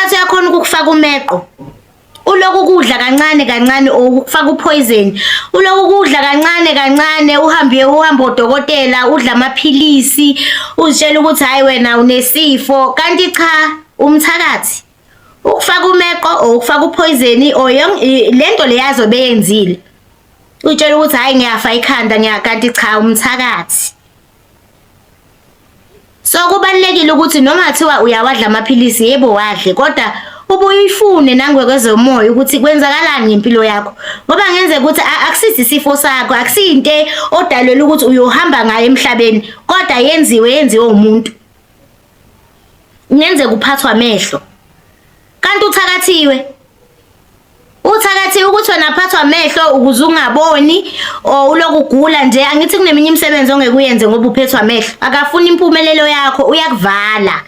Umthakathi uyakhona ukukufaka umeqo. Uloku ukudla kancane kancane or ukufaka upoison. Uloku ukudla kancane kancane uhambe uhambe odokotela udla amaphilisi uzitshela ukuthi hayi wena unesifo kanti cha umthakathi. Ukufaka umeqo or ukufaka upoison or lento leyazo beyenzile. Utshela ukuthi hayi ngiyafa ikhanda ngiya kanti cha umthakathi. So kubalulekile ukuthi noma kuthiwa uyawadla amaphilisi yebo wadle kodwa ubuye uyifune nangokwezomoya ukuthi kwenzakalani ngempilo yakho ngoba ngenzeka ukuthi akusisi isifo sakho akusiyinto odalelwe ukuthi uyohamba ngayo emhlabeni kodwa yenziwe yenziwe umuntu kungenzeka uphathwa amehlo kanti uthakathiwe Uthakathi ukuthi wena phathwa amehlo ukuze ungaboni or uloku ugula nje angithi kuneminye imisebenzi ongeke uyenze ngoba uphethwa amehlo. Akafuni impumelelo yakho uyakuvala.